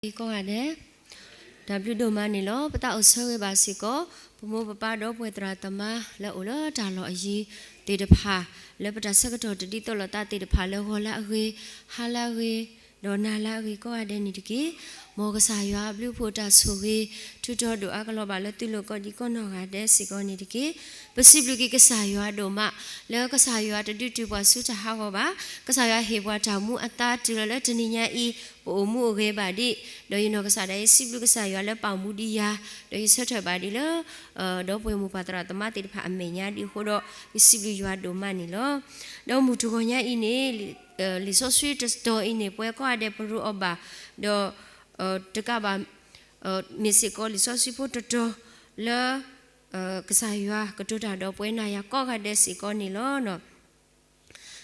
ဂ့ၤကိးဂၤဒဲး, တၢ်ဘျုးဒိၣ်မးန့ၣ်လီၤ. ပသးအိၣ်ဆၢဂ့ၤဘၣ်စ့ၢ်ကီး ပမိၢ်ပပၢ်ဒီပုၢ်ဝဲၢ်သရၣ်သမါလၢအိၣ်လၢတၢ်လီၢ်အယံၤသ့ၣ်တဖၣ်, လၢပတၢ်ဆၢကတီၢ်တဒ်သိးလိာ်သးသ့ၣ်တဖၣ် လၢဂီၤလၢအဂ့ၤ, ဟါလၢအဂ့ၤ, ဒီးနၤလၢအဂ့ၤကိးဂၤဒဲးန့ၣ်တက့ၢ်. မ်ကစၢ်ယွၤအဘျုးအဖှိၣ်တၢ်ဆိၣ်ဂ့ၤ ထုးထီၣ်ဒိၣ်အါကလီၤဘၣ်လၢသုလိၤကိးဒံကိးနီၢ်ဂၤဒဲးစ့ၢ်ကီးန့ၣ်တက့ၢ်. ပစံးဘျုးက့ၤကစၢ်ယွၤဒိၣ်မး လၢကစၢ်ယွၤတဒုးတုၤပှၤဆူတၢ်ဟးဂီၤဘၣ်. ကစၢ်ယွၤဟ့ၣ်ပှၤတၢ်မူအသါတုၤလီၤလၢတနံၤညါအံၤ ပအိၣ်မူအိၣ်ဂဲၤဘၣ်ဒံး, ဒီးယနီၢ်ကစၢ်ဒၣ်ယဲ စံးဘျုးကစၢ်ယွၤလၢပာ်မူဒံးယၤ, ဒီးယဆၢထၢၣ်ဘၣ်ဒံးလၢ ဒီပုၢ်ဝဲၢ်မိၢ်ပၢ်သရၣ်သမါသ့ၣ်တဖၣ်အမဲာ်ညါဒံးအဃိဒီး ယစံးဘျုးယွၤဒိၣ်မးန့ၣ်လီၤ. ဒီးမုၢ်တဂီၤညါအံၤန့ၣ် လံာ်စီဆှံတတီၤအံၤန့ၣ် ပဝဲကိးဂၤဒဲးပရိအီၤဘၣ်, ဒီး တကးဘၣ် မ့ၢ်စ့ၢ်ကီးလံာ်စီဆှံဖိတတီၤလၢ ကစၢ်ယွၤကတိၤတၢ်ဒီးပဝဲနၤယၤကိးဂၤဒဲးစ့ၢ်ကီးန့ၣ်လီၤ.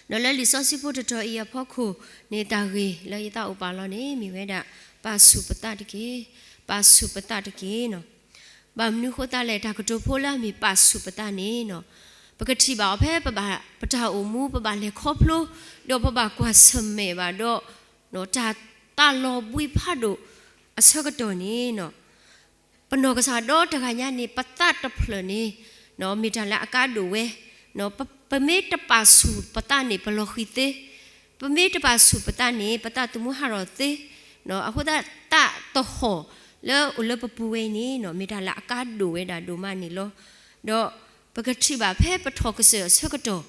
ဒီးလၢလံာ်စီဆှံဖိတတီၤအံၤအဖီခိၣ်န့ၣ် တၢ်ဂ့ၢ်လၢယသးအိၣ်ပာ်လီၤန့ၣ် မ့ၢ်ဝဲဒၣ် ပာ်ဆူၣ်ပသးတက့ၢ်, ပာ်ဆူၣ်ပသးတက့ၢ်. ဘၣ်မနုၤဃိသတးလဲၣ် တၢ်ကတိၤဖိလၢအမ့ၢ်ပာ်ဆူၣ်ပသးန့ၣ် ပကထံၣ်ဘၣ်အီၤဖဲပဘၣ် ပတၢ်အိၣ်မူ ပဘၣ်လဲၤခီဖျိ ဒီးပဘၣ်ကွၢ်ဆၢၣ်မဲာ်ဘၣ်ဒီး တၢ်သးလီၤဘှံးဖးဒိၣ်အဆၢကတီၢ်န့ၣ် ပနီၢ်ကစၢ်ဒီတဂၤညါန့ၣ် ပသးတဖျၢၣ်န့ၣ် မ့ၢ်တၢ်လၢအကါဒိၣ်ဝဲ, ပမ့ၢ်တပာ်ဆူၣ်ပသးန့ၣ် ပလီၤဃံၤသ့, ပမ့ၢ်တပာ်ဆူၣ်ပသးန့ၣ် ပသးသမူဟးထီၣ်သ့, အဃိသတး သးသဟီၣ်လၢအိၣ်လၢပပူၤဝဲအံၤန့ၣ် မ့ၢ်တၢ်လၢအကါဒိၣ်ဝဲဒၣ်ဒိၣ်မးန့ၣ်လီၤ. ဒီးပကထံၣ်ဘၣ်ဖဲပထီၣ်ကစၢၢ်အဆၢကတီၢ်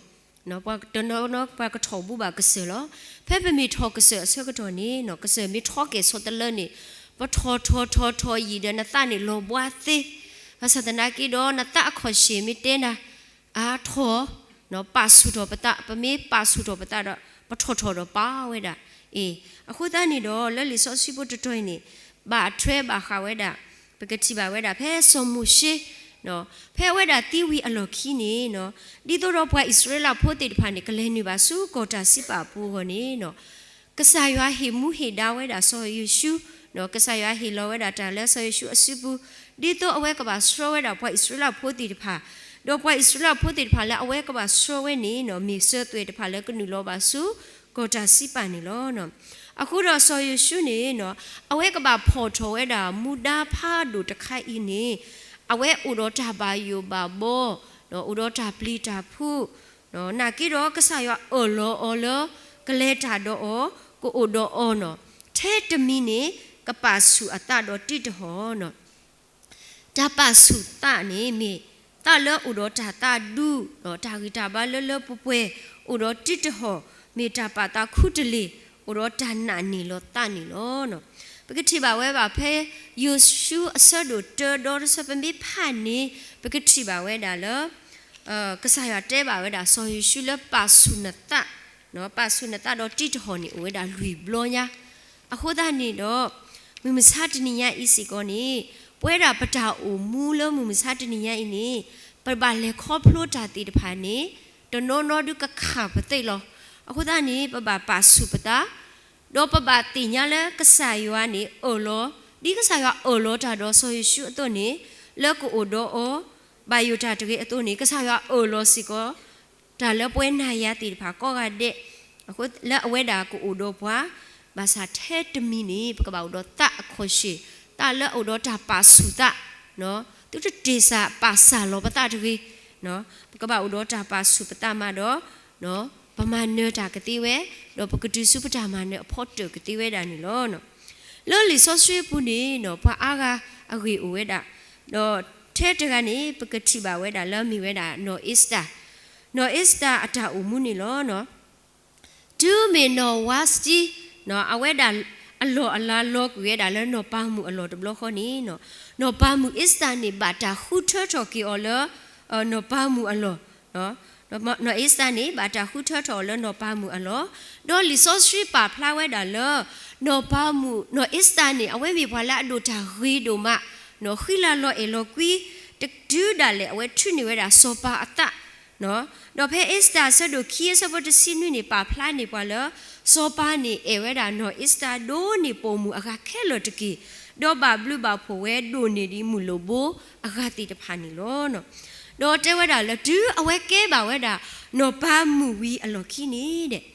ပှၤတနီၤနီၤ ပှၤကထီၣ်ဘူးဘၣ်ကစၢၢ်လီၤ. ဖဲပမ့ၢ်ထီၣ်ကစၢၢ်အဆၢကတီၢ်န့ၣ် ကစၢၢ်မ့ၢ်ထီကဲၣ်ဆိးတလၢန့ၣ် ပထီၣ်ထီၣ်ထီၣ်ထီၣ်ယံာ်ဒီးနသးန့ၣ်လီၤဘှါသ့, ဘၣ်ဆၣ်သနာ်က့ဒီး နသးအခီၣ်ဆ့ၣ်မ့ၢ်တဲနၤ အါထီၣ် ပာ်ဆူၣ်ထီၣ်ပသး, ပမ့ၢ်ပာ်ဆူၣ်ထီၣ်ပသးဒီး ပထီၣ်ထီၣ်ဒီးပာ်ဝဲဒၣ်. အ့ အဃိသတးန့ၣ်ဒီး လၢလံာ်စီဆှံဖိတတီၤအံၤန့ၣ် ဘၣ်ထွဲဘၣ်ဃးဝဲဒၣ် ပကထံၣ်ဘၣ်ဝဲဒၣ်ဖဲစီၤမိၤၡ့ ဖဲအဝဲဒၣ်သံဝံၤအလီၢ်ခံန့ၣ် ဒ်သိးဒီးပှၤအံၣ်စရ့လးဖိသ့ၣ်တဖၣ်န့ၣ် ကလဲၤနုာ်ဘၣ်ဆူကီၢ်တၢ်စံးပာ်အပူၤအဂီၢ်န့ၣ် ကစၢ်ယွၤဟ့ၣ်မူဟ့ၣ်ဒါဝဲဒၣ်စီၤယိၤၡူ, ကစၢ်ယွၤဟ့ၣ်လီၤဝဲဒၣ်တၢ်လၢစီၤယိၤၡူအစုပူၤ ဒ်သိးအဝဲကဘၣ်ဆှၢဝဲဒၣ်ပှၤအံၣ်စရ့လးဖိသ့ၣ်တဖၣ်, ဒီးပှၤအံၣ်စရ့လးဖိသ့ၣ်တဖၣ်လၢအဝဲကဘၣ်ဆှၢဝဲန့ၣ် မ့ၢ်စၢၤသွဲၣ်တဖၣ်လၢကနုာ်လီၤဘၣ်ဆူ ကီၢ်တၢ်စံးပာ်န့ၣ်လီၤ. အဃိဒီးစီၤယိၤၡူန့ၣ် အဝဲကဘၣ်ဖီၣ်ထီၣ်ဝဲဒၣ်မူဒါဖးဒိၣ်တခါအံၤန့ၣ် အဝဲအိၣ်ဒီးတၢ်ဘၣ်ယိၣ်ဘၣ်ဘီ, အိၣ်ဒီးတၢ်ပျံၤတၢ်ဖုး, နာ်က့ဒီးကစၢ်ယွၤအၢၣ်လီၤအီၤလၢ ကလဲၤတၢ်ဒီးအီၤ, ကအိၣ်ဒီးအီၤန့ၣ်, ထဲတမံၤန့ၣ် ကပာ်ဆူၣ်အသးဒီးတံးတဟီၣ်န့ၣ် တၢ်ပာ်ဆူၣ်သးန့ၣ် မ့ၢ်သးလၢအိၣ်ဒီးတၢ်သးဒူ, တၢ်ဂံၢ်တၢ်ဘါလၢလၢပှဲၤပှဲၤ, အိၣ်ဒီးတံးတဟီၣ်, မ့ၢ်တၢ်ပာ်သးခူတလ့ၢ်, အိၣ်ဒီးတၢ်နာ်န့ၢ်လီၤသးန့ၣ်လီၤ. ပကထံၣ်ဘၣ်ဝဲဘၣ်ဖဲ ယိၤၡူအဆၢဒိၣ်တၢဒီတဆၢ ပမ့ၢ်ဖးန့ၣ် ပကထံၣ်ဘၣ်ဝဲဒၣ်လၢ ကစၢ်ယွၤတဲဘၣ်ဝဲဒၣ်စီၤယိၤၡူလၢပာ်ဆူၣ်နသး, ပာ်ဆူၣ်နသးဒီးတံးတဟီၣ်န့ၣ် အိၣ်ဝဲဒၣ်လွံၢ်ဘျီညါ. အဃိသတးန့ၣ်ဒီး မုၢ်မဆါတနံၤညါအံၤစ့ၢ်ကီးန့ၣ် ပဝဲဒၣ်ပတၢ်အိၣ်မူလၢမုၢ်မဆါတနံၤညါအံၤန့ၣ် ပဘၣ်လဲၤခီဖျိတၢ်သ့ၣ်တဖၣ်န့ၣ် တနီၤနီၤဒုးကခးပသ့ၣ်လီၤ. အဃိသတးန့ၣ် ပဘၣ်ပာ်ဆူၣ်ပသး ဒီးပဘၣ်သ့ၣ်ညါလၢကစၢ်ယွၤန့ၣ်အၢၣ်လီၤ, ဒ်ကစၢ်ယွၤအၢၣ်လီၤတၢ်ဒီးစီၤယိၤၡူအသိးန့ၣ်, လၢကအိၣ်ဒီးအီၤ, ဘၣ်ယိၣ်တၢ်တဂ့ၤအသိးန့ၣ် ကစၢ်ယွၤအၢၣ်လီၤစ့ၢ်ကီး တၢ်လၢပဝဲနၤယၤသ့ၣ်တဖၣ်ကိးဂၤဒဲး, လၢအဝဲဒၣ်ကအိၣ်ဒီးပှၤ, ဘၣ်ဆၣ်ထဲတမံၤန့ၣ် ပကဘၣ်အိၣ်ဒီးသးအခီၣ်ဆ့ၣ်, သးလၢအအိၣ်ဒီးတၢ်ပာ်ဆူၣ်သး, သုတတ့ၢ်စၢ်ပာ်စၢ်လီၤပသးတဂ့ၤ, ပကဘၣ်အိၣ်ဒီးတၢ်ပာ်ဆူၣ်ပသးမးဒီး ပမၤနၢၤတၢ်ကသ့ဝဲ, ဒီးပကတုၤဆူပတၢ်မၤနၢၤအဖီတၢၣ်ကသ့ဝဲဒၣ်န့ၣ်လီၤ. လၢလံာ်စီဆှံအပူၤန့ၣ် ပှၤအါဂၤအဂ့ၢ်အိၣ်ဝဲဒၣ်, ဒီးထဲတဂၤန့ၣ် ပကထံၣ်ဘၣ်ဝဲဒၣ်လၢမ့ၢ်ဝဲဒၣ်နီၢ်အ့စတၢ်, နီၢ်အ့စတၢ်အတၢ်အိၣ်မူန့ၣ်လီၤ. တုၤမ့ၢ်နီၢ်ဝါစတံ အဝဲဒၣ်အလီၢ်အလၤလီၤကွံာ်ဝဲဒၣ်လၢနီၢ်ပၤမုၣ်အလီၢ်တဘျီဃီန့ၣ်, နီၢ်ပၤမုၣ်အ့စတၢ်န့ၣ်ဘၣ်တၢ်ဃုထၢထီၣ်က့ၤအီၤလၢ နီၢ်ပၤမုၣ်အလီၢ်, နီၢ်အ့စတၢ်န့ၣ် ဘၣ်တၢ်ဃုထၢထီၣ်အီၤလၢနီၢ်ပၤမုၣ်အလီၢ်, ဒီးလံာ်စီဆှံပာ်ဖျါဝဲဒၣ်လၢ နီၢ်ပၤမုၣ် နီၢ်အ့စတၢ်န့ၣ် အဝဲမ့ၢ်ပှၤလၢအဒိၣ်တၢ်ဂ့ၤဒိၣ်မး, ဃံလၤလီၤအဲၣ်လီၤကွံ, တုၤဒၣ်လဲာ်အဝဲထုးန့ၢ်ဝဲဒၣ်စီၤပၤအသး ဒီးဖဲအ့စတၢ်အဆၢဒိၣ်ခံအဆၢဖိတဆံနွံန့ၣ် ပာ်ဖျါန့ၢ်ပှၤလၢ စီၤပၤန့ၣ်အဲၣ်ဝဲဒၣ်နီၢ်အ့စတၢ်ဒိၣ်န့ၢ်ပိာ်မုၣ်အဂၤခဲလၢာ်တက့ၢ်, ဒီးဘၣ်ဘျုးဘၣ်ဖှိၣ်ဝဲဒိၣ်န့ၢ်ဒံးမုၢ်လိၣ်ဘိအဂၤသ့ၣ်တဖၣ်န့ၣ်လီၤ. ဒီးတဲဝဲဒၣ်လၢတုၤအဝဲကဲဘၣ်ဝဲဒၣ် နီၢ်ပၤမုၣ်ဝံၤအလီၢ်ခံန့ၣ်ဒီး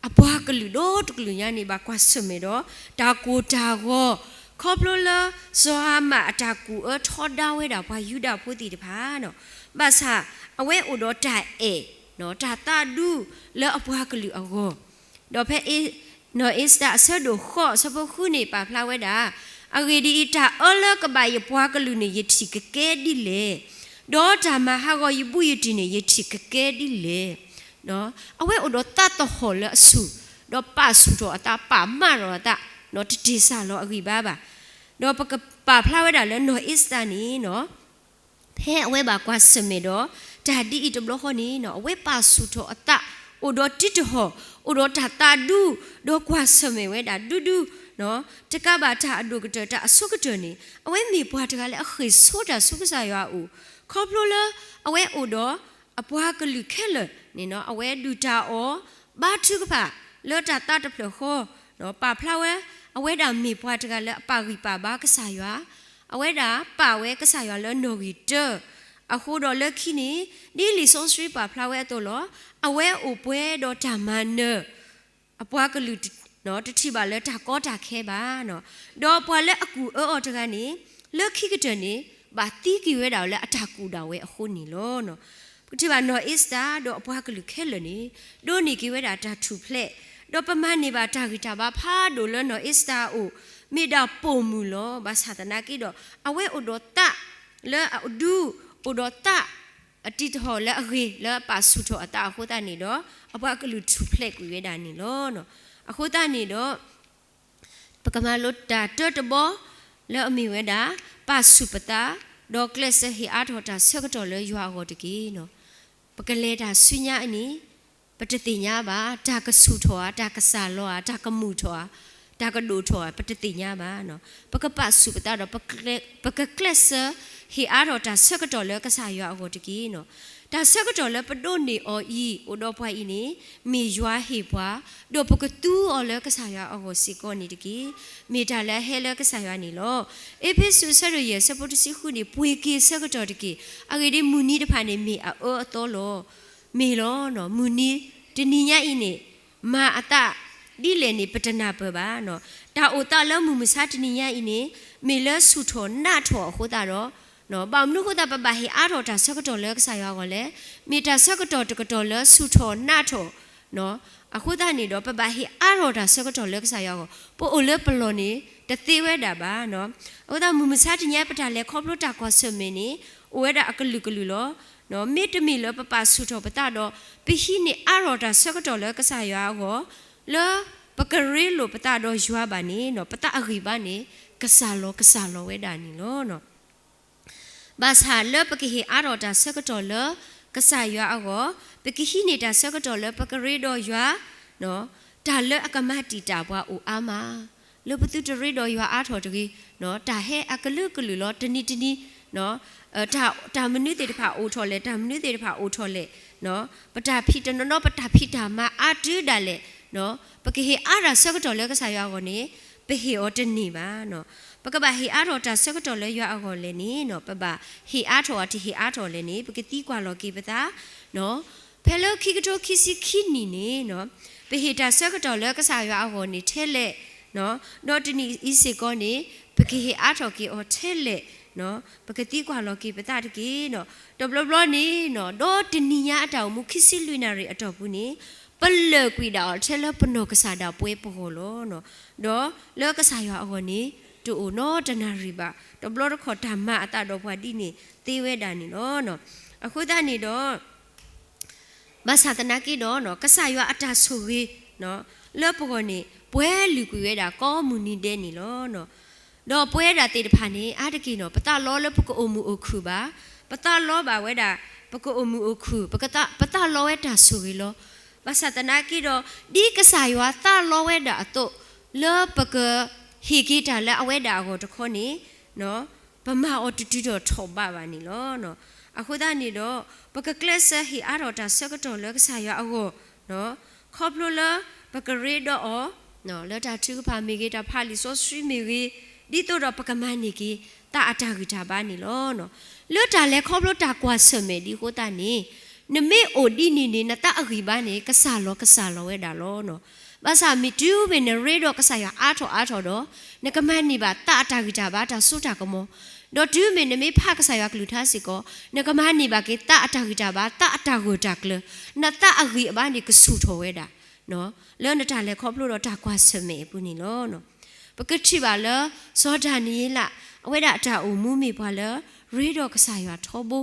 အပှၤကလုာ်ဒီတကလုာ်ညါန့ၣ် ဘၣ်ကွၢ်ဆၢၣ်မဲာ်ဒီး တၢ်ကိၢ်တၢ်ဂီၤ, ခီဖျိလၢ စီၤဟၤမၣ်အတၢ်ကူၣ်အၢထီဒါဝဲဒၣ်ပှၤယူဒၤဖိသ့ၣ်တဖၣ်, ဘၣ်ဆၣ် အဝဲအိၣ်ဒီးတၢ်အဲၣ်, တၢ်သးဒူလၢအပှၤကလုာ်အဂီၢ်, ဒီးဖဲ နီၢ်အ့စတၢ်အဆၢဒိၣ်ဃိး အဆၢဖိဃုန့ၣ် ပာ်ဖျါဝဲဒၣ်, အဂ့ၢ်ဒ်အံၤ, တၢ်အၢလၢကဘၣ်ယပှၤကလုာ်န့ၣ် ယထံၣ်ကကဲဒ်လဲၣ်, ဒီးတၢ်မၤဟးဂီၤယဘူးယတံၢ်န့ၣ် ယထံၣ်ကကဲဒ်လဲၣ်. အဝဲအိၣ်ဒီးသးသဟီၣ်လၢအဆူၣ်, ဒီးပာ်ဆူၣ်ထီၣ်အသး ပာ်မးထီၣ်အသး, တတ့ၢ်စၢ်လီၤအဂံၢ်ဘါဘၣ်. ဒီးပကပာ်ဖျါဝဲဒၣ်လၢနီၢ်အ့စတၢ်န့ၣ် ဖဲအဝဲဘၣ်ကွၢ်ဆၢၣ်မဲာ်ဒီး တၢ်ဒ်အံၤတဘျီဃီန့ၣ် အဝဲပာ်ဆူၣ်ထီၣ်အသး, အိၣ်ဒီးတံတဟီၣ်, အိၣ်ဒီးတၢ်သးဒူ, ဒီးကွၢ်ဆၢၣ်မဲာ်ဝဲဒၣ်ဒူဒူ, တကးဘၣ်တၢ်အဒိၣ်ကတၢၢ်တၢ်အဆိကတၢၢ်န့ၣ် အဝဲမ့ၢ်ပှၤတဂၤလၢအဃ့ၢ်ဆိတၢ်ဆူကစၢ်ယွၤအအိၣ်, ခီဖျိလၢအဝဲအိၣ်ဒီးအပှၤကလုာ်ခဲလၢာ်န့ၣ် အဝဲဒုၣ်တၢ်အီၣ် ဘါထုကဖၣ်လၢတၢ်သးတဖျၢၣ်ဃီ, ပာ်ဖျါဝဲ အဝဲဒၣ်မ့ၢ်ပှၤတဂၤလၢအပာ်ဂံၢ်ပာ်ဘါကစၢ်ယွၤ, အဝဲဒၣ်ပာ်ဝဲကစၢ်ယွၤလၢနီၣ်ဂံၢ်တၢ, အဃိဒီးလၢခံန့ၣ် ဒ်လံာ်စီဆှံပာ်ဖျါဝဲအသိးလီၤ, အဝဲအိၣ်ပှဲၤဒီးတၢ်မၤနၢၤ အပှၤကလုာ်တထံၣ်ဘၣ်လၢတၢ်ကီတၢ်ခဲဘၣ်, ဒီးပှၤလၢအကူၣ်အၢအီၤတဂၤန့ၣ် လၢခံကတၢၢ်န့ၣ် ဘၣ်သံက့ၤဝဲဒၣ်လၢအတၢ်ကူၣ်ဒၣ်ဝဲအဃိန့ၣ်လီၤ. ပကထံၣ်ဘၣ်နီၢ်အ့စတၢ်ဒီးအပှၤကလုာ်ခဲလၢာ်န့ၣ် ဒိးန့ၢ်က့ၤဝဲဒၣ်တၢ်ထူၣ်ဖျဲး, ဒီးပမၤန့ၢ်ဘၣ်တၢ်ဂံၢ်တၢ်ဘါဖးဒိၣ်လၢနီၢ်အ့စတၢ်အအိၣ် မ့ၢ်ဒၣ်ပိာ်မုၣ်လီၤ. ဘၣ်ဆၣ်သနာ်က့ဒီး အဝဲအိၣ်ဒီးသးလၢအဒူ, အိၣ်ဒီးသးအတံတဟီၣ်လၢအဂ့ၤ လၢပာ်ဆူၣ်ထီၣ်အသးအဃိသတးန့ၣ်ဒီး အပှၤကလုာ်ထူၣ်ဖျဲးကွံာ်ဝဲဒၣ်န့ၣ်လီၤ. အဃိသတးန့ၣ်ဒီး ပကမၤလိတၢ်တၢတဘီ လၢအမ့ၢ်ဝဲဒၣ် ပာ်ဆူၣ်ပသး, ဒီးကျဲးစၢးဟ့ၣ်အါထီၣ်တၢ်ဆၢကတီၢ်လၢယွၤအဂီၢ်တက့ၢ်. ပကလဲၤတၢ်ဆူညါအံၤန့ၣ် ပတသ့ၣ်ညါဘၣ်, တၢ်ကဆူၣ်ထီၣ်ဧါ, တၢ်ကစၢ်လီၤဧါ, တၢ်ကမုာ်ထီၣ်ဧါ, တၢ်ကဒိၣ်ထီၣ်ဧါ, ပတသ့ၣ်ညါဘၣ်. ပကပာ်ဆူၣ်ပသးဒီး ပကကျဲးစၢးဟ့ၣ်အါထီၣ်တၢ်ဆၢကတီၢ်လၢကစၢ်ယွၤအဂီၢ်တက့ၢ်. တၢ်ဆၢကတီၢ်လၢပဒိးန့ၢ်အီၤအံၤ အိၣ်ဒီးပှၤအံၤန့ၣ် မ့ၢ်ယွၤဟ့ၣ်ပှၤ, ဒီးပကသူအီၤလၢကစၢ်ယွၤအဂီၢ်စ့ၢ်ကီးန့ၣ်တက့ၢ်. မ့ၢ်တၢ်လၢအဟဲလၢကစၢ်ယွၤန့ၣ်လီၤ. အ့းဖ့းစူး အဆၢဒိၣ်ယဲၢ် အဆၢဖိတဆံဃုန့ၣ် ပှ့ၤက့ၤဆၢကတီၢ်တက့ၢ်. အဂ့ၢ်ဒ်အံၤ, မုၢ်နံၤတဖၣ်န့ၣ် မ့ၢ်အအၢအသီလီၤ. မ့ၢ်လီၤ. မုၢ်နံၤတနံၤညါအံၤန့ၣ် မၤအသးဒ်လဲၣ်န့ၣ် ပတနၢ်ပၢၢ်ဘၣ်. တၢ်အိၣ်သးလၢမုၢ်မဆါတနံၤညါအံၤန့ၣ် မ့ၢ်လၢဆူၣ်ထီၣ်နးထီၣ်အဃိသတးဒီး ဘၣ်မနုၤအဃိသတး ပဘၣ်ဟ့ၣ်အါထီၣ်တၢ်ဆၢကတီၢ်လၢကစၢ်ယွၤအဂီၢ်လဲၣ်. မ့ၢ်တၢ်ဆၢကတီၢ်တကတီၢ်လၢဆူၣ်ထီၣ်နးထီၣ် အဃိသတးန့ၣ်ဒီး ပဘၣ်ဟ့ၣ်အါထီၣ်တၢ်ဆၢကတီၢ်လၢကစၢ်ယွၤအဂီၢ်, ပအိၣ်လၢပလီၢ်န့ၣ် တသ့ဝဲဒၣ်ဘၣ်. အဃိသတး မုၢ်မဆါတနံၤညါ ပတၢ်လဲၤခီဖျိတၢ်ကွၢ်ဆၢၣ်မဲာ်န့ၣ် အိၣ်ဝဲဒၣ်အကလုာ်ကလုာ်လီၤ. မ့တမ့ၢ်လၢပပာ်ဆူၣ်ထီၣ်ပသးဒီး ပဟံးန့ၢ်အါထီၣ်တၢ်ဆၢကတီၢ်လၢကစၢ်ယွၤအဂီၢ်, လၢပကရ့လိာ်ပသးဒီးယွၤဘၣ်န့ၣ် ပသးအဂံၢ်ဘါန့ၣ် ကစၢ်လီၤကစၢ်လီၤဝဲဒၣ်န့ၣ်လီၤ. ဘၣ်ဆၣ်လၢပကဟ့ၣ်အါထီၣ်တၢ်ဆၢကတီၢ်လၢကစၢ်ယွၤအဂီၢ်, ပကဟံးန့ၢ်တၢ်ဆၢကတီၢ်လၢပကရ့ဒီးယွၤ, တၢ်လၢအကမၤတံာ်တာ်ပှၤအိၣ်အါမး, လၢပသုတရ့ဒီးယွၤအါထီၣ်တဂ့ၤ, တၢ်ဟဲအကလုာ်ကလုာ်လီၤ. တနံၤတနံၤ တၢ်မနုၤသ့ၣ်တဖၣ်အိၣ်ထီၣ်လဲၣ်, တၢ်မနုၤသ့ၣ်တဖၣ်အိၣ်ထီၣ်လဲၣ်, ပတၢ်ဖံးတနီၤနီၤ ပတၢ်ဖံးတၢ်မၤအါတုၤဒၣ်လဲာ်, ပကဟ့ၣ်အါတၢ်ဆၢကတီၢ်လၢကစၢ်ယွၤအဂီၢ်န့ၣ် ပဟ့ၣ်အီၤတန့ၢ်ဘၣ်. ပကဘၣ်ဟ့ၣ်အါထီၣ်တၢ်ဆၢကတီၢ်လၢယွၤအဂီၢ်လဲၣ်န့ၣ် ပဘၣ်ဟ့ၣ်အါထီၣ်အီၤတဟ့ၣ်အါထီၣ်လဲၣ်န့ၣ် ပကသံကွၢ်လီၤက့ၤပသး ဖဲလၢခံကထိခံဆံခံနံၣ်န့ၣ် ပဟ့ၣ်တၢ်ဆၢကတီၢ်လၢကစၢ်ယွၤအဂီၢ်န့ၣ်ထဲလဲၣ်, ဒီးတနံၤအံၤစ့ၢ်ကီးန့ၣ် ပကဟ့ၣ်အါထီၣ်က့ၤအီၤထဲလဲၣ်, ပကသံကွၢ်လီၤက့ၤပသးတက့ၢ်. တဘျီဘျီန့ၣ် ဒီးတနံၤညါအတၢ်အိၣ်မူခံဆံလွံၢ်နၣ်ရံၣ်အတီၢ်ပူၤန့ၣ် ပလၢာ်ကွံာ်ဒၣ်အီၤထဲလၢပနီၢ်ကစၢ်ဒၣ်ပှဲၤပဂီၢ်လီၤ. ဒီးလၢကစၢ်ယွၤအဂီၢ်န့ၣ် တအိၣ်နီတနၣ်ရံၣ်ဘၣ်. တဘျီတခီၣ်တၢ်မၤအသးဒီးပှၤဒ်န့ၣ်သ့ဝဲဒၣ်န့ၣ်လီၤ. အဃိသတးန့ၣ်ဒီး ဘၣ်ဆၣ်သနာ်က့ဒီး ကစၢ်ယွၤအတၢ်ဆိၣ်ဂ့ၤ လၢပဂီၢ်န့ၣ် ပှဲၤလုာ်ကွံာ်ဝဲဒၣ်ကိးမုၢ်နံၤဒဲးန့ၣ်လီၤ. ဒီးပဝဲဒၣ်သ့ၣ်တဖၣ်န့ၣ် အါတက့ၢ်န့ၣ် ပသးလီလၢပကအိၣ်မုာ်အိၣ်ခုၣ်ဘၣ်, ပသးလီဘၣ်ဝဲဒၣ် ပကအိၣ်မုာ်အိၣ်ခုၣ်, ပကသး ပသးလီဝဲတၢ်ဆိၣ်ဂ့ၤလီၤ. ဘၣ်ဆၣ်သနာ်က့ဒီး ဒ်ကစၢ်ယွၤသးလီဝဲဒၣ်အသိး လၢပကဟ့ၣ်က့ၤတၢ်လၢအဝဲဒၣ်အဂီၢ်တခီန့ၣ် ပမၤအီၤတတုၤထီၣ်ထီၣ်ဘးဘၣ်န့ၣ်လီၤ. အဃိသတးန့ၣ်ဒီး ပကကျဲးစၢးဟ့ၣ်အါထီၣ်တၢ်ဆၢကတီၢ်လၢကစၢ်ယွၤအဂီၢ်, ခီဖျိလၢပကရ့ဒီးအီၤ လၢတၢ်ထုကဖၣ်မ့ၢ်ဂ့ၤ, တၢ်ဖးလံာ်စီဆှံမ့ၢ်ဂ့ၤ, ဒ်သိးဒီးပကမၤန့ၢ်က့ၤ သးအတၢ်ဂံၢ်တၢ်ဘါန့ၣ်လီၤ. လၢတၢ်လဲၤခီဖျိတၢ်ကွၢ်ဆၢၣ်မဲာ်ဒ်အဃိသတးန့ၣ် နမ့ၢ်အိၣ်ဒ်န့ၣ်န့ၣ် နသးအဂံၢ်ဘါန့ၣ် ကစၢ်လီၤကစၢ်လီၤဝဲဒၣ်လီၤ. ဘၣ်ဆၣ်မ့ၢ်တုၤမ့ၢ်နရ့ဒီးကစၢ်ယွၤအါထီၣ်အါထီၣ်ဒီး နကမၤန့ၢ်ဘၣ်သးအတၢ်ဂံၢ်တၢ်ဘါ တၢ်စိတၢ်ကမီၤ, ဒီးတုၤမ့ၢ်နမ့ၢ်ဖးကစၢ်ယွၤကလုၢ်ကထါစ့ၢ်ကီး နကမၤန့ၢ်ဘၣ်က့ၤသးအတၢ်ဂံၢ်တၢ်ဘါ သးအတၢ်ဂၢၢ်တၢ်ကျၢၤ, နသးအဂံၢ်အဘါန့ၣ်ကဆူၣ်ထီၣ်ဝဲဒၣ် လၢနတၢ်လဲၤခီဖျိဒီးတၢ်ကွၢ်ဆၢၣ်မဲာ်အပူၤန့ၣ်လီၤ. ပကထံၣ်ဘၣ်လၢ စီၤဒၤနံးယ့လး အဝဲဒၣ်အတၢ်အိၣ်မူမ့ၢ်ပှၤလၢ ရ့ဒီးကစၢ်ယွၤထီဘိ,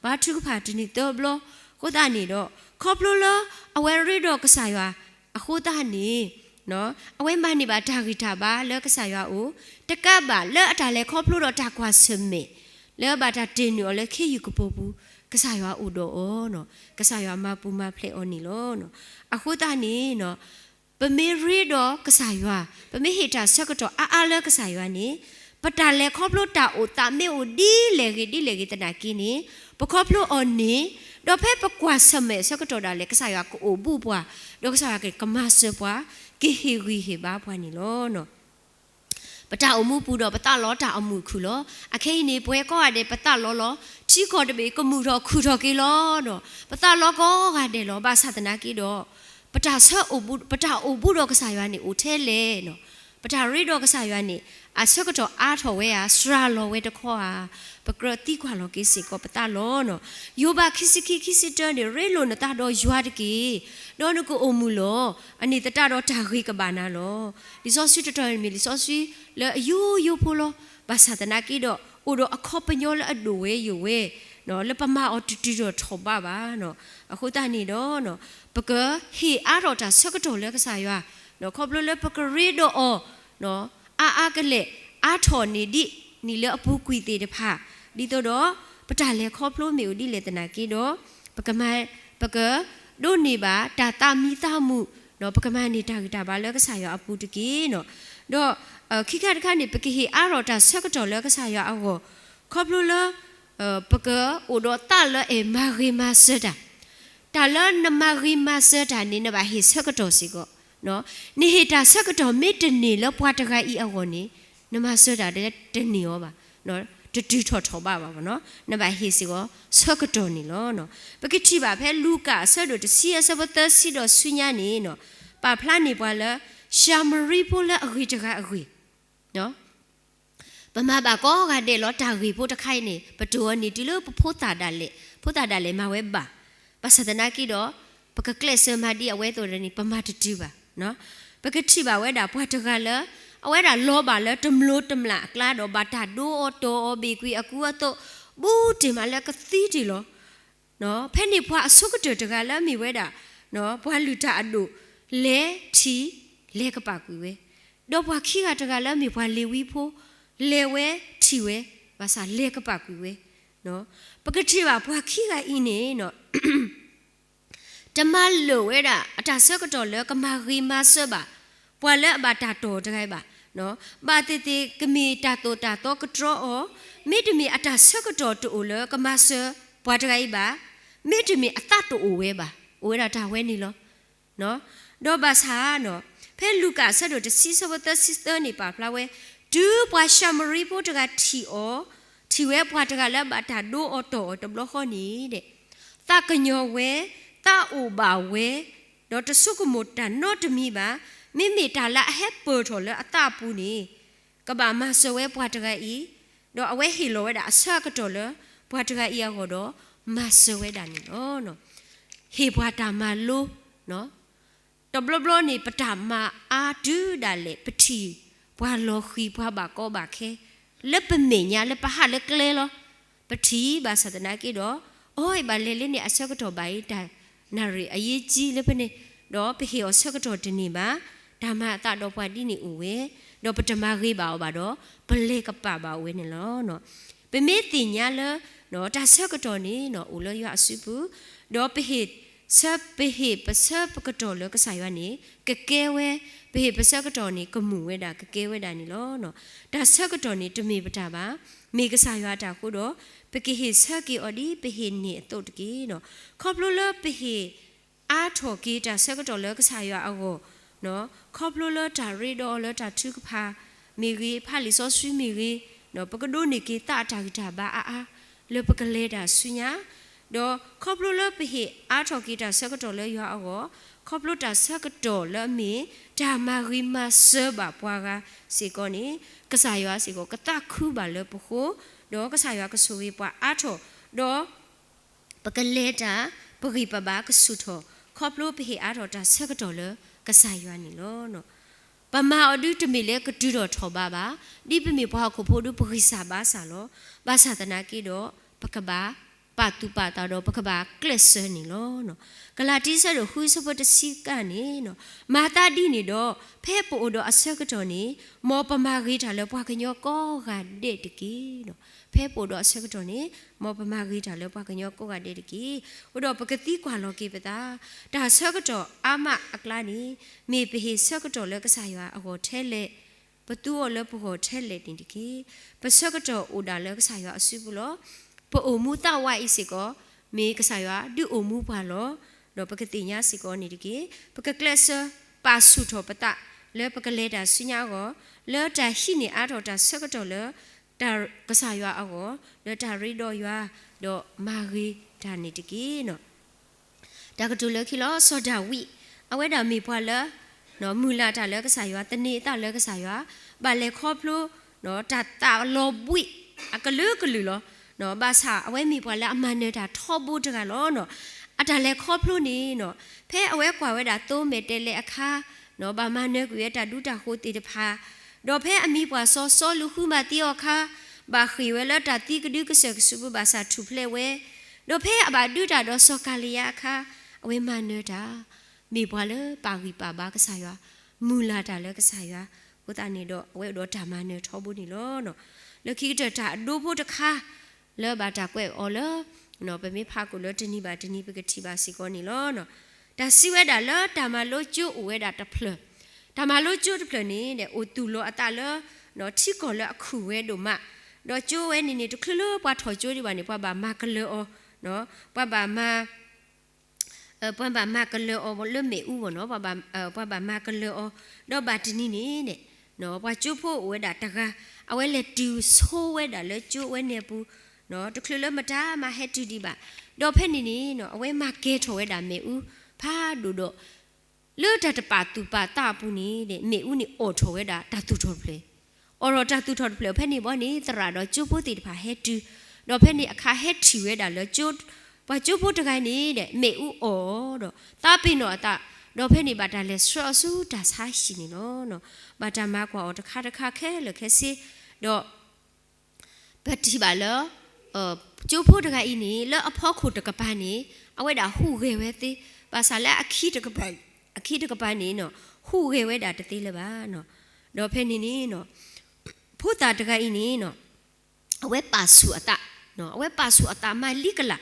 ဘါထုကဖၣ်တနံၤသၢဘျီ, အဃိသတးန့ၣ်ဒီး ခီဖျိလၢ အဝဲရ့ဒီးကစၢ်ယွၤ အဃိသတးန့ၣ် အဝဲမၤန့ၢ်ဘၣ်တၢ်ဂံၢ်တၢ်ဘါလၢကစၢ်ယွၤအအိၣ်, တကးဘၣ်လၢအတၢ်လဲၤခီဖျိဒီးတၢ်ကွၢ်ဆၢၣ်မဲာ် လၢဘၣ်တၢ်တ့ၢ်နုာ်အီၤလၢခ့ယုၢ်ကပိာ်ပူၤ, ကစၢ်ယွၤအိၣ်ဒီးအီၤ, ကစၢ်ယွၤမၤပူၤမၤဖျဲးအီၤန့ၣ်လီၤ. အဃိသတးန့ၣ် ပမ့ၢ်ရ့ဒီးကစၢ်ယွၤ, ပမ့ၢ်ဟ့ၣ်တၢ်ဆၢကတီၢ်အါအါလၢကစၢ်ယွၤန့ၣ်, ပတၢ်လဲၤခီဖျိတၢ်အိၣ်သးမ့ၢ်အိၣ်ဒ်လဲၣ်ဂ့ၤဒ်လဲၣ်ဂ့ၤသနာ်က့န့ၣ်, ပခီဖျိအီၤန့ၣ်, ဒီးဖဲပကွၢ်ဆၢၣ်မဲာ်အဆၢကတီၢ်ဒၣ်လဲာ် ကစၢ်ယွၤကအိၣ်ဘူးပှၤ, ဒီးကစၢ်ယွၤကမၤစၢၤပှၤ, ကဟ့ၣ်ဂံၢ်ဟ့ၣ်ဘါပှၤန့ၣ်လီၤ. ပတၢ်အိၣ်မူပူၤဒီးပသးလီတၢ်အိၣ်မူအခုၣ်လီၤ. အခဲအံၤန့ၣ် ပဝဲကိးဂၤဒဲးပသးလီလီၤ. ထံကီၢ်တဘ့ၣ်ကမူၣ်ထီၣ်ခုၣ်ထီၣ်က့ၤလီၤ. ပသးလီကိးဂၤဒဲးလီၤ. ဘၣ်ဆၣ်သနာ်က့ဒီး ပတၢ်ဆၢအိၣ်ဘူး, ပတၢ်အိၣ်ဘူးဒီးကစၢ်ယွၤန့ၣ်အိၣ်ထဲလဲၣ်. ပတၢ်ရ့ဒီးကစၢ်ယွၤန့ၣ် အဆၢကတီၢ်အါထီၣ်ဝဲဧါ, စှၤလီၤဝဲတခီဧါ, ပကြၢးသံကွၢ်လီၤက့ၤစ့ၢ်ကီးပသးလီၤ. ယိၤဘးခံဆံခံ ခံဆံတၢန့ၣ်, ရ့လိာ်နသးဒီးယွၤတက့ၢ်, ဒီးနကအိၣ်မုာ်လီၤ. အန့ၣ်သတးဒီးတၢ်ဂ့ၤကဘၣ်နၤလီၤ. လံာ်စီဆှံတတီၤန့ၣ်မ့ၢ်လံာ်စီဆှံလၢအယိယိဖိလီၤ. ဘၣ်ဆၣ်သနာ်က့ဒီး အိၣ်ဒီးအခီပညီလၢအဒိၣ်ဝဲယိာ်ဝဲ, လၢပမၤအီၤတတုၤထီၣ်ထီၣ်ဘးဘၣ်. အဃိသတးန့ၣ်ဒီး ပကဟ့ၣ်အါထီၣ်တၢ်ဆၢကတီၢ်လၢကစၢ်ယွၤ, ခီဖျိလၢပကရ့ဒီးအီၤ အါအါကလဲာ် အါထီၣ်န့ၢ်ဒ်နံၣ်လၢအပူၤကွံာ်သ့ၣ်တဖၣ်, ဒ်သိးဒီး ပတၢ်လဲၤခီဖျိမ့ၢ်အိၣ်ဒ်လဲၣ်သနာ်က့ဒီး ပကမၤ, ပကဒိးန့ၢ်ဘၣ်တၢ်သးမံသးမုာ်, ဒီးပကမၤန့ၢ်တၢ်ဂံၢ်တၢ်ဘါလၢကစၢ်ယွၤအပူၤတက့ၢ်. ဒီး ခံခါတခါန့ၣ် ပကဟ့ၣ်အါထီၣ်တၢ်ဆၢကတီၢ်လၢကစၢ်ယွၤအဂီၢ်, ခီဖျိလၢ ပကအိၣ်ဒီးသးလၢအဲၣ်မၤဂ့ၤမၤစၢၤတၢ်, တၢ်လၢနမၤဂ့ၤမၤစၢၤတၢ်န့ၣ် နဘၣ်ဟ့ၣ်ဆၢကတီၢ်စ့ၢ်ကီး, နဟ့ၣ်တၢ်ဆၢကတီၢ်မ့ၢ်တန့ၢ်လၢပှၤတဂၤအံၤအဂီၢ်န့ၣ်, နမၤစၢၤတၢ်တန့ၢ်အီၤဘၣ်, တတုၤထီၣ်ထီၣ်ဘးဘၣ်ဘၣ်နီၤ, နဘၣ်ဟ့ၣ်စ့ၢ်ကီးဆၢကတီၢ်န့ၣ်လီၤ. ပကထံၣ်ဘၣ်ဖဲလူၤကၣ်အဆၢဒိၣ်တဆံအဆၢဖိသၢဆံဒီးဆူညါန့ၣ်, ပာ်ဖျါန့ၢ်ပှၤလၢ ၡၤမရံဖိလၢအဂ့ၤတဂၤအဂ့ၢ် ပမၤဘၣ်ကိးဂၤဒဲးလီၤ. တၢ်ဂ့ၢ်ဖိတခါအံၤန့ၣ် ပတိၢ်အီၤန့ၢ်တုၤလၢပဖိသၣ်ဒၣ်လဲာ်, ဖိသၣ်ဒၣ်လဲာ်မၤဝဲဘၣ်. ဘၣ်ဆၣ်သနာ်က့ဒီး ပကကျဲးစၢးမၤဒ်အဝဲအသိးန့ၣ် ပမၤတတုၤဘၣ်. ပကထံၣ်ဘၣ်ဝဲဒၣ်ပှၤတဂၤလၢ အဝဲဒၣ်လီၤဘၣ်လၢတမျိးတမျာ်အကျါဒီး ဘၣ်တၢ်ဒိအီၤတီၢ်အီၤဘ့ၣ်ကွံာ်အကူအသိး ဘူးတ့ၢ်မးလၢကသံတ့ၢ်လီၤ. ဖဲန့ၣ်ပှၤအဆိကတၢၢ်တဂၤလၢအမ့ၢ်ဝဲဒၣ် ပှၤလုၢ်တၢ်အဒိၣ် လဲၤထံၣ် လဲၤကပာ်ကွံာ်ဝဲ, ဒီးပှၤခံဂၤတဂၤလၢအမ့ၢ်ပှၤလ့ၤဝံဖိ လဲၤဝဲထံၣ်ဝဲ, ဘၣ်ဆၣ်လဲၤကပာ်ကွံာ်ဝဲ. ပကထံၣ်ဘၣ်ပှၤခံဂၤအံၤန့ၣ် တမၤလိာ်ဝဲဒၣ် အတၢ်ဆၢကတီၢ်လၢကမၤဂ့ၤမၤစၢၤဘၣ် ပှၤလၢအဘၣ်တၢ်တီၢ်တဂၤအံၤဘၣ်. ဘၣ်သ့ၣ်သ့ၣ် ကမ့ၢ်တၢ်သိၣ်တၢ်သီကတြီအီၤ, မ့တမ့ၢ်အတၢ်ဆၢကတီၢ်တအိၣ်လၢကမၤစၢၤပှၤတဂၤအံၤဘၣ်, မ့တမ့ၢ်အသးတအိၣ်ဝဲဘၣ်, အိၣ်ဝဲဒၣ်တၢ်ဝဲန့ၣ်လီၤ. ဒီးဘၣ်ဆၣ် ဖဲလူၤကၣ်အဆၢဒိၣ်တဆံအဆၢဖိသၢဆံသၢန့ၣ်ပာ်ဖျါဝဲ, တုၤပှၤၡၤမရံဖိတဂၤထံၣ်အီၤ, ထံၣ်ဝဲပှၤတဂၤလၢအဘၣ်တၢ်ဒိအီၤတီၢ်အီၤတဘျီဃီန့ၣ်, သးကညီၤဝဲ, သးအိၣ်ဘၣ်ဝဲ, ဒီးတဆိကမိၣ်တၢ်နီတမံၤဘၣ်. မ့မ့ၢ်တၢ်လၢအဟဲပၢၢ်ထီၣ်လၢအသးအပူၤန့ၣ် ကဘၣ်မၤစၢၤဝဲပှၤတဂၤအံၤ, ဒီးအဝဲဟ့ၣ်လီၤဝဲဒၣ်အဆၢအကတီၢ်လၢ ပှၤတဂၤအံၤအဂီၢ်ဒီး မၤစၢၤဝဲဒၣ်န့ၣ်လီၤ. ဟ့ၣ်ပှၤတၢ်မၤလိ, တဘျီဘျီန့ၣ် ပတၢ်မၤအါတုၤဒၣ်လဲာ် ပထံၣ်ပှၤလီၤဃံၤ ပှၤဘၣ်ကီဘၣ်ခဲ လၢပမဲာ်ညါ လၢပဟးလၢကျဲလီၤ. ပထံၣ်ဘၣ်ဆၣ်သနာ်က့ဒီး အီ ဘၣ်လဲၤလၢန့ၣ်အဆၢကတီၢ်ဘၣ်အံၤ တၢ်နၣ်ရံၣ်အရေးကြီးလၢဖဲန့ၣ်, ဒီးပဟ့ၣ်အီၤဆၢကတီၢ်တန့ၢ်ဘၣ်, တၢ်မၤအသးဒီးပှၤဒ်န့ၣ်အိၣ်ဝဲ, ဒီးပတမၤဂ့ၤဘၣ်အီၤဘၣ်ဒီး ပလဲၤကပာ်ဘၣ်အီၤဝဲန့ၣ်လီၤ. ပမ့ၢ်သ့ၣ်ညါလၢ တၢ်ဆၢကတီၢ်န့ၣ် အိၣ်လၢယွၤအစုပူၤ, ဒီးပဟ့ၣ်ဆၢ ပဟ့ၣ်ပဆၢပကတီၢ်လၢကစၢ်ယွၤန့ၣ် ကကဲဝဲ, ပဟ့ၣ်ပဆၢကတီၢ်န့ၣ် ကမူၣ်ဝဲဒၣ် ကကဲဝဲဒၣ်န့ၣ်လီၤ. တၢ်ဆၢကတီၢ်န့ၣ် တမ့ၢ်ပတၢ်ဘၣ်, မ့ၢ်ကစၢ်ယွၤအတၢ်အဃိဒီး ပကဟ့ၣ်ဆၢက့ၤအီၤဒ်ပဟ့ၣ်န့ၢ်အသိးတက့ၢ်. ခီဖျိလၢပဟ့ၣ်အါထီၣ်က့ၤတၢ်ဆၢကတီၢ်လၢကစၢ်ယွၤအဂီၢ်, ခီဖျိလၢတၢ်ရ့ဒီးအီၤလၢတၢ်ထုကဖၣ်မ့ၢ်ဂ့ၤ, ဖးလံာ်စီဆှံမ့ၢ်ဂ့ၤ, ပကဒိးန့ၢ်က့ၤသးအတၢ်ဂံၢ်တၢ်ဘါအါအါ လၢပကလဲၤတၢ်ဆူညါ, ဒီးခီဖျိလၢပဟ့ၣ်အါထီၣ်က့ၤတၢ်ဆၢကတီၢ်လၢယွၤအဂီၢ်, ခီဖျိတၢ်ဆၢကတီၢ်လၢအမ့ၢ်တၢ်မၤဂ့ၤမၤစၢၤဘၣ်ပှၤဂၤစ့ၢ်ကီးန့ၣ်, ကစၢ်ယွၤစ့ၢ်ကီးကသးခုဘၣ်လၢပဃိ, ဒီးကစၢ်ယွၤကဆိၣ်ဂ့ၤပှၤအါထီၣ်, ဒီး ပကလဲၤတၢ်, ပဂံၢ်ပဘါကဆူၣ်ထီၣ်, ခီဖျိပဟ့ၣ်အါထီၣ်တၢ်ဆၢကတီၢ်လၢကစၢ်ယွၤန့ၣ်လီၤ. ပမၤအီၤဒုတမ့ၢ်လၢကတုၤထီၣ်ထီၣ်ဘးဘၣ်, ဒ်ပမ့ၢ်ပှၤဟီၣ်ခိၣ်ဖိဒုပဂံၢ်စၢ်ဘါစၢ်လီၤ. ဘၣ်ဆၣ်သနာ်က့ဒီး ပကဘၣ်ပာ်သူၣ်ပာ်သးဒီး ပကဘၣ်ကျဲးစၢးန့ၣ်လီၤ. ကလၤတံ ဆၢဒိၣ်ဃု ဆၢဖိတဆံကါန့ၣ်, မၤသးဒ်န့ၣ်ဒီး ဖဲပအိၣ်ဒီးအဆၢကတီၢ်န့ၣ်, မ်ပမၤဂ့ၤတၢ်လၢပှၤကညီကိးဂၤဒဲးတက့ၢ်. ဖဲပအိၣ်ဒီးအဆၢကတီၢ်န့ၣ်, မ်ပမၤဂ့ၤတၢ်လၢပှၤကညီကိးဂၤဒဲးတက့ၢ်. အဃိဒီးပကသံကွၢ်လီၤက့ၤပသး, တၢ်ဆၢကတီၢ်အါမးအကျါန့ၣ်, မ့ၢ်ပဟ့ၣ်ဆၢကတီၢ်လၢကစၢ်ယွၤအဂီၢ်ထဲလဲၣ်, ပသူအီၤလၢပဂီၢ်ထဲလဲၣ်န့ၣ်တက့ၢ်. ပဆၢကတီၢ်အိၣ်ဒၣ်လၢကစၢ်ယွၤအစုပူၤလီၤ. ပအိၣ်မူသးဝးအံၤစ့ၢ်ကီး, မ့ၢ်ကစၢ်ယွၤဒုးအိၣ်မူပှၤလီၤ. ဒီးပကသ့ၣ်ညါစ့ၢ်ကီးန့ၣ်တက့ၢ်. ပကကျဲးစၢးပာ်ဆူၣ်ထီၣ်ပသးလၢပကလဲၤတၢ်ဆူညါအဂီၢ်, လၢတၢ်ဟံးန့ၢ်အါထီၣ်တၢ်ဆၢကတီၢ်လၢ တၢ်ကစၢ်ယွၤအဂီၢ်, လၢတၢ်ရ့ဒီးယွၤ, ဒီးမၤဂ့ၤတၢ်န့ၣ်တက့ၢ်. တၢ်ကတိၤလၢခံလီၤ. စီၤဒၤဝံး, အဝဲဒၣ်မ့ၢ်ပှၤလၢ မုၢ်လၢ်တၢ်လၢကစၢ်ယွၤ, သန့ၤအသးလၢကစၢ်ယွၤ, ဘၣ်လဲၤခီဖျိ တၢ်သးလီၤဘှံးအကလုာ်ကလုာ်လီၤ. ဘၣ်ဆၣ် အဝဲမ့ၢ်ပှၤလၢအမၤနၢၤတၢ်ထီဘိတဂၤလီၤ. အတၢ်လဲၤခီဖျိန့ၣ်, ဖဲအဝဲကွၢ်ဝဲဒၣ်သိမဲာ်တဲးလဲးအခါ, ဘၣ်မၤနၢၤကွံာ်ဝဲတၢ်ဒူတၢ်ဃိၤသ့ၣ်တဖၣ်, ဒီးဖဲအမံၤပှၢ်စီၤစီလူးဃုမၤသံအီၤအခါ, ဘၣ်ဃ့ၢ်ဝဲလၢတၢ်သံကဒုကစၢၢ်ကစုပူၤဘၣ်ဆၣ်ထူၣ်ဖျဲးဝဲ, ဒီးဖဲအဘၣ်ဒုးတၢ်ဒီးစီၤကၤလံယါအခါ, အဝဲမၤနၢၤတၢ်, မ့ၢ်ပှၤလၢပာ်ဂံၢ်ပာ်ဘါကစၢ်ယွၤ, မုၢ်လၢ်တၢ်လၢကစၢ်ယွၤ, အဃိသတးန့ၣ်ဒီး အဝဲအိၣ်ဒီးတၢ်မၤနၢၤထီဘိန့ၣ်လီၤ. လၢခံကတၢၢ်တၢ်အဒိဖိတခါ လၢဘၣ်တၢ်ကွဲးအီၤလၢ ပမ့ၢ်ဖးကွၢ်လၢတနံၤဘၣ်တနံၤ ပကထံၣ်ဘၣ်စ့ၢ်ကီးန့ၣ်လီၤ. တၢ်စံးဝဲဒၣ်လၢတၢ်မၤလိကၠိအိၣ်ဝဲဒၣ်တဖျၢၣ်, တၢ်မၤလိကၠိတဖျၢၣ်န့ၣ် အိၣ်သူၣ်လီၤအသးလၢ ထံကီၢ်လၢအခုၣ်ဝဲဒိၣ်မး, ဒီးကၠိဝဲန့ၣ်န့ၣ် တချုးလၢပှၤထီၣ်ကၠိဒံးဘၣ်န့ၣ် ပှၤဘၣ်မၤကလၢၤအီၤ, ပှၤဘၣ်မၤ ပှၤဘၣ်မၤကလၢၤအီၤလၢမ့ၣ်အူဘၣ်နီၤ, ပှၤဘၣ်မၤကလၢၤအီၤ, ဒီးဘၣ်တနံၤန့ၣ်, ပှၤကၠိဖိအိၣ်ဝဲဒၣ်တဂၤ, အဝဲလဲၤတုၤဆိဝဲဒၣ်လၢကၠိဝဲန့ၣ်အပူၤ, တချုးလၢမတၤမၤဟဲတုၤဒံးဘၣ်, ဒီးဖဲန့ၣ်န့ၣ် အဝဲမၤကဲၤထီၣ်ဝဲဒၣ်မ့ၣ်အူဖးဒိၣ်ဒီး လၢတၢ်တပာ်သူၣ်ပာ်သးအပူၤန့ၣ် မ့ၣ်အူန့ၣ်အိးထီၣ်ဝဲဒၣ်တၢ်သူၣ်ထီၣ်တဖျၢၣ်, အိးထီၣ်တၢ်သူၣ်ထီၣ်တဖျၢၣ်, ဖဲန့ၣ်ဘီန့ၣ် သရၣ်ဒီးကၠိဖိသ့ၣ်တဖၣ်ဟဲတုၤ, ဒီးဖဲန့ၣ်အခါဟဲထံၣ်ဝဲဒၣ်လၢ ပှၤကၠိဖိတဂၤန့ၣ် မ့ၣ်အူအိးဒီး သးပ့ၤနီၣ်အသး, ဒီးဖဲန့ၣ်ဘၣ်တၢ်လဲၤဆှၢအီၤဆူတၢ်ဆါဟံၣ်န့ၣ်လီၤ. ဘၣ်တၢ်မၤကွၢ်အီၤတခါတခါခဲလၢာ်ခဲဆ့, ဒီး ပထံၣ်ဘၣ်လၢ ကၠိဖိတဂၤအံၤန့ၣ် လၢအဖီခိၣ်တကပၤန့ၣ် အဝဲဒၣ်ဟူးဂဲၤဝဲသ့, ဘၣ်ဆၣ်လၢအခံတကပၤ, အခံတကပၤန့ၣ် ဟူးဂဲၤဝဲဒၣ်တသ့လၢၤဘၣ်. ဒီးဖဲန့ၣ်န့ၣ် ဖိသၣ်တဂၤအံၤန့ၣ် အဝဲပာ်ဆူၣ်အသး, အဝဲပာ်ဆူၣ်အသးမၤလံကလး,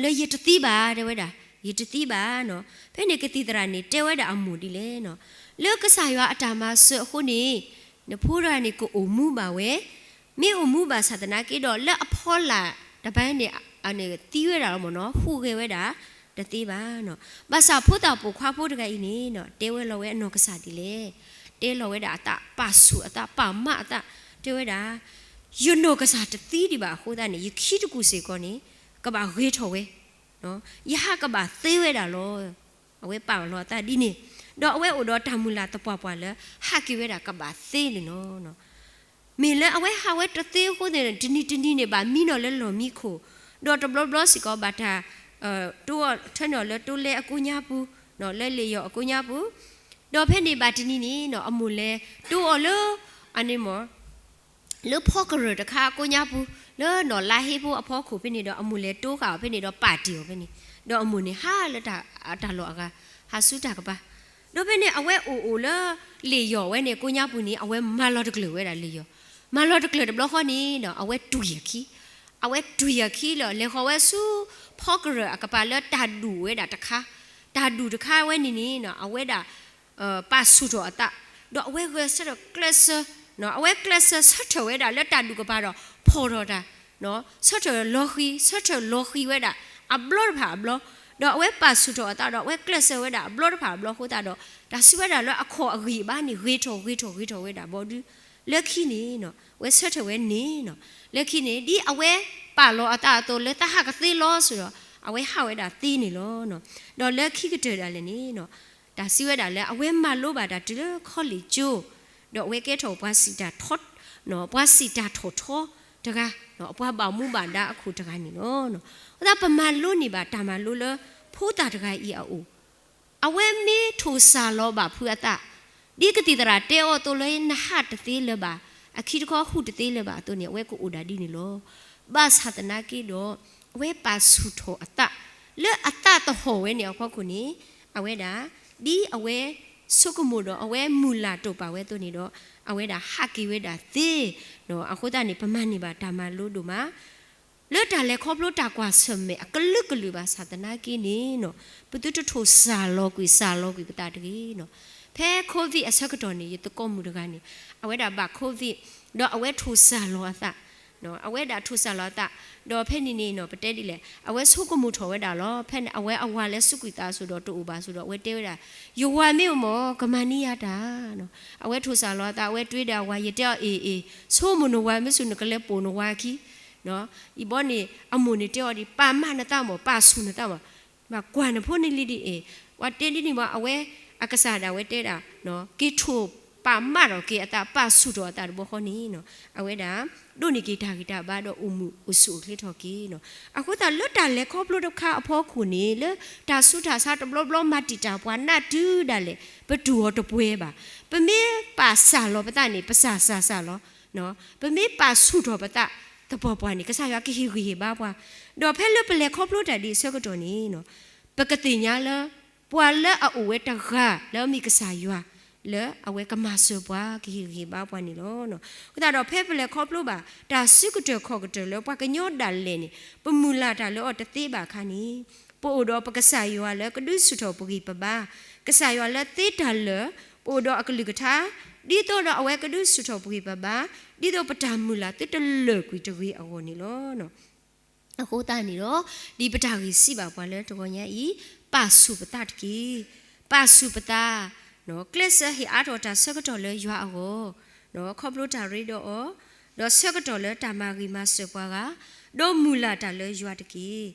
လၢယတသံဘၣ် တဲဝဲဒၣ်, ယတသံဘၣ်. ဖဲန့ၣ်ကသံၣ်သရၣ်န့ၣ် တဲဝဲဒၣ်အမိၢ်ဒ်လဲၣ်, လၢကစၢ်ယွၤအတၢ်မၤစၢၤအဃိန့ၣ် နဖိတဂၤန့ၣ်ကအိၣ်မူဘၣ်ဝဲ, မ့ၢ်အိၣ်မူဘၣ်ဆၣ်သနာ်က့ဒီး လၢအဖီလာ်တပၤန့ၣ် သံဝဲဒၣ်လီၤမ့ၢ်နီၤ, ဟူးဂဲၤဝဲဒၣ်တသ့ဘၣ်. ဘၣ်ဆၣ်ဖိသၣ်ပိာ်ခွါဖိတဂၤအံၤန့ၣ် တဲဝဲလီၤဝဲအနီၢ်ကစၢ်ဒ်လဲၣ်, တဲလီၤဝဲဒၣ်အသး ပာ်ဆူၣ်အသး ပာ်မးအသး, တဲဝဲဒၣ် ယနီၢ်ကစၢ်တသံဒံးဘၣ်အဃိသတးန့ၣ် ယခံတကူၣ်စ့ၢ်ကီးန့ၣ် ကဘၣ်ဂ့ၤထီၣ်ဝဲ, ယဟးကဘၣ်သ့ဝဲဒၣ်လီၤ. အဝဲပာ်လီၤအသးဒ်န့ၣ်, ဒီးအဝဲအိၣ်ဒီးတၢ်မုၢ်လၢ်သပှၢ်ပှၢ်လၢ ဟးက့ၤဝဲဒၣ်ကဘၣ်သ့န့ၣ်လီၤ. မ့ၢ်လၢအဝဲဟးဝဲတသ့အဃိန့ၣ် တနံၤတနံၤန့ၣ် ဘၣ်မံနီၤလၢလီၢ်မံခိၣ်, ဒီးတဘျီဘျီစ့ၢ်ကီးဘၣ်တၢ် တိအီၤထၢန့ၢ်အီၤလၢတိလဲအကိညါပူၤ, လၢလ့ၣ်ယီၤအကိညါပူၤ, ဒီးဖဲန့ၣ်ဘၣ်တနံၤန့ၣ် အမိၢ်လဲၤတိအီၤလၢ အန့ၣ်မ့ၢ် လၢဖီကရၢၢ်တခါအကိညါပူၤ, လၢနီၢ်လါဟ့ဖိအဖီခိၣ်ဖဲန့ၣ်ဒီး အမိၢ်လဲၤတိဃာ်အီၤဖဲန့ၣ်ဒီးပာ်တ့ၢ်အီၤဖဲန့ၣ်, ဒီးအမိၢ်န့ၣ်ဟးလၢတၢ်လီၢ်အဂၤ, ဟးဆူတၢ်ကပၤ, ဒီးဖဲန့ၣ် အဝဲအိၣ်အိၣ်လၢလ့ၣ်ယီၤဝဲန့ၣ် ကိညါပူၤန့ၣ် အဝဲမၤလီၤတကျၢၤဝဲဒၣ်လ့ၣ်ယီၤ, မၤလီၤတကျၢၤတဘျီဃီန့ၣ် အဝဲတွံၢ်အခံ, အဝဲတွံၢ်အခံလၢ လဲၤဃီၤဝဲဆူ ဖီကရၢၢ်အကပၤလၢတၢ်ဒူၣ်ဝဲဒၣ်တခါ, တၢ်ဒူၣ်တခါဝဲန့ၣ်န့ၣ် အဝဲဒၣ် ပာ်ဆူၣ်ထီၣ်အသး, ဒီးအဝဲဂဲၤဆၢထၢၣ်ကျဲးစၢး, အဝဲကျဲးစၢးဆၢထၢၣ်ဝဲဒၣ်လၢတၢ်ဒူၣ်ကပၤဒီး ဖီၣ်ထီၣ်တၢ်, ဆၢထၢၣ်လီၤဃံၤ, ဆၢထၢၣ်လီၤဃံၤဝဲဒၣ် အဘျီတဖၣ်အဘျီ, ဒီးအဝဲပာ်ဆူၣ်ထီၣ်အသးဒီး အဝဲကျဲးစၢးဝဲဒၣ်အဘျီတဖၣ်အဘျီအဃိသတးဒီး တၢ်စံးဝဲဒၣ်လၢအခီၣ်အဂံၢ်အဘါန့ၣ် ဂ့ၤထီၣ်ဂ့ၤထီၣ်ဂ့ၤထီၣ်ဝဲဒၣ်ဘီဒု, လၢခံန့ၣ် အဝဲဆၢထၢၣ်ဝဲန့ၣ်, လၢခံန့ၣ် ဒ်အဝဲ ပာ်လီၤအသးအသိးလၢသးဟးကသ့လီၤစ့ၢ်ဒီး အဝဲဟးဝဲဒၣ်သ့န့ၣ်လီၤ. ဒီးလၢခံကတၢၢ်ဒၣ်လဲာ်န့ၣ် တၢ်စံးဝဲဒၣ်လၢအဝဲမၤလိဘၣ်တၢ်တုၤလၢခီလ့ၣ်ကၠိ, ဒီးအဝဲကဲထီၣ်ပှၤစံးတၢ်ထီ, ပှၤစံးတၢ်ထီၣ်ထီတဂၤ, ပှၤဘၣ်မူဘၣ်ဒါအခိၣ်တဂၤန့ၣ်လီၤ. အဃိသတးပမၤလိန့ၢ်ဘၣ်တၢ်မၤလိလၢ ဖိသၣ်တဂၤအံၤအအိၣ် အဝဲမ့ၢ်ထိၣ်စၢ်လီၤဘၣ်ဖုးအသး, ဒ်ကသံၣ်သရၣ်တဲအီၤအသိးလၢနဟးတသ့လၢၤဘၣ်, အခံတခီဟူးတသ့လၢၤဘၣ်အသိးန့ၣ် အဝဲကအိၣ်ဒၣ်ဒ်န့ၣ်လီၤ. ဘၣ်ဆၣ်သနာ်က့ဒီး အဝဲပာ်ဆူၣ်ထီၣ်အသး, လၢအသးသဟီၣ်ဝဲန့ၣ်အဖီခိၣ်န့ၣ် အဝဲဒၣ် ဒ်အဝဲဆိကမိၣ်ဒီး အဝဲမုၢ်လၢ်တိာ်ပာ်ဝဲအသိးန့ၣ်ဒီး အဝဲဒၣ်ဟးက့ၤဝဲဒၣ်သ့. အဃိသတးန့ၣ် ပမၤန့ၢ်ဘၣ်တၢ်မၤလိဒိၣ်မး လၢတၢ်လဲၤခီဖျိတၢ်ကွၢ်ဆၢၣ်မဲာ်အကလုာ်ကလုာ်ဘၣ်ဆၣ်သနာ်က့န့ၣ် ပသုတထိၣ်စၢ်လီၤကွံာ်စၢ်လီၤကွံာ်ပသးတဂ့ၤ. ဖဲ covid အဆၢကတီၢ်န့ၣ် ယသကိးမုၣ်တဂၤန့ၣ် အဝဲဒၣ်ဘၣ် covid ဒီးအဝဲထိၣ်စၢ်လီၤအသး, အဝဲဒၣ်ထိၣ်စၢ်လီၤအသး, ဒီးဖဲန့ၣ်န့ၣ် ပတဲဒ်လဲၣ် အဝဲဆိကမိၣ်ထီၣ်ဝဲဒၣ်လီၤ. ဖဲန့ၣ် အဝဲအဝၤလၢစူးကွံာ်သးစိၤဒီးတအိၣ်ဘၣ်စိၤဒီး အဝဲတဲဝဲဒၣ် ယဝၤမ့ၢ်အိၣ်မး ကမၤန့ၢ်ယၤတၢ် အဝဲထိၣ်စၢ်လီၤအသး အဝဲတွ့ဒီးအဝၤ ယတဲအီၤ အ့ၣ် အ့ၣ် ဆိကမိၣ်နဝၤမ့ၢ်ဆူၣ် နကလဲၤပိာ်နဝၤခံ, အံၤဘီန့ၣ် အမိၢ်န့ၣ်တဲအီၤဒ် ပာ်မၢ်နသးမး ပာ်ဆူၣ်နသးမး, ဘၣ်ကွၢ်နဖိန့ၣ်လံဒ်အံၤ, ပှၤတဲဒ်န့ၣ်မး အဝဲအကစၢ်ဒၣ်ဝဲတဲဒၣ် က့ၤထိၣ်ပာ်မၢ်ထီၣ်က့ၤအသး ပာ်ဆူၣ်ထီၣ်အသးတဘျီဃီန့ၣ် အဝဲဒၣ် ဒိးန့ၢ်က့ၤတၢ်ဂံၢ်တၢ်ဘါဒီးအိၣ်မုာ်အိၣ်ဆူၣ်အိၣ်ချ့ထီၣ်က့ၤ. အဃိသတးလၢတၢ်လဲၤခီဖျိတခါအဖီခိၣ်န့ၣ် လၢတၢ်ဆူးတၢ်ဆါတဘျီဘျီမၤတံာ်တာ်ပှၤနးတုၤဒၣ်လဲာ် ပတူၢ်အီၤတပှဲၤဘၣ်. ပမ့ၢ်ပာ်စၢ်လီၤပသးန့ၣ် ပစၢ်စၢ်စၢ်လီၤ. ပမ့ၢ်ပာ်ဆူၣ်ထီၣ်ပသးသပှၢ်ပှၢ်န့ၣ် ကစၢ်ယွၤကဟ့ၣ်ဂံၢ်ဟ့ၣ်ဘါပှၤ, ဒီးဖဲလၢပလဲၤခီဖျိတၢ်ဒ်အံၤအဆၢကတီၢ်န့ၣ် ပကသ့ၣ်ညါလၢ ပှၤလၢအအိၣ်ဝဲတဂၤလၢအမ့ၢ်ကစၢ်ယွၤ လၢအဝဲကမၤစၢၤပှၤ ကဟ့ၣ်ဂံၢ်ဟ့ၣ်ဘါပှၤန့ၣ်လီၤ. အဃိသတးဒီးဖဲပလဲၤခီဖျိဘၣ် တၢ်စုကတၢၢ်ခီၣ်ကတၢၢ်လၢပှၤကညီဒၣ်လဲာ်န့ၣ် ပမုၢ်လၢ်တၢ်လၢအီၤတသ့ဘၣ်အခါန့ၣ် ပအိၣ်ဒီးပကစၢ်ယွၤလၢကဒုးဆူၣ်ထီၣ်ပဂံၢ်ပဘါ, ကစၢ်ယွၤလၢသ့တၢ်လၢာ်, ပအိၣ်ဒီးအကလုၢ်ကထါ, ဒ်သိးဒီးအဝဲကဒုးဆူၣ်ထီၣ်ပဂံၢ်ပဘါ, ဒ်သိးပတၢ်မုၢ်လၢ်သုတလၢာ်ကွံာ်တဂ့ၤအဂီၢ်န့ၣ်လီၤ. အဃိသတးန့ၣ်ဒီး ဒ်ပတၢ်ဂ့ၢ်စံးဘၣ်ပှၤလၢတဂီၤညါအံၤ, ပာ်ဆူၣ်ပသးတက့ၢ်. ပာ်ဆူၣ်ပသး, ကျဲးစၢးဟ့ၣ်အါထီၣ်တၢ်ဆၢကတီၢ်လၢယွၤအဂီၢ်, ခီဖျိတၢ်ရ့ဒီးအီၤ, ဒီးဆၢကတီၢ်လၢတၢ်မၤဂ့ၤမၤစၢၤပှၤဂၤ, ဒီးမုၢ်လၢ်တၢ်လၢယွၤတက့ၢ်.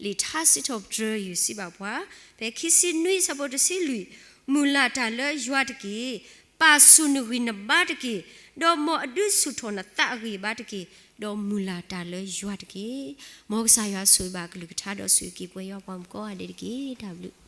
လံာ်ထါစံးထီၣ်ပတြၢၤယုၢ်စံးဘၣ်ပှၤ, ဖဲခံဆံနွံအဆၢဖိတဆံလွံၢ်, မုၢ်လၢ်တၢ်လၢယွၤတက့ၢ်. ပာ်ဆူၣ်နဂံၢ်နဘါတက့ၢ်, ဒီးမ်အဒုးဆူၣ်ထီၣ်နသးအဂံၢ်အဘါတက့ၢ်, ဒီးမုၢ်လၢ်တၢ်လၢယွၤတက့ၢ်. မ်ကစၢ်ယွၤဆိၣ်ဂ့ၤဘၣ်အကလုၢ်ကထါဒီးဆိၣ်ဂ့ၤက့ၤပဝဲယွၤပှၤမုၣ်ကိးဂၤဒဲးတက့ၢ်. တၢ်ဘျုး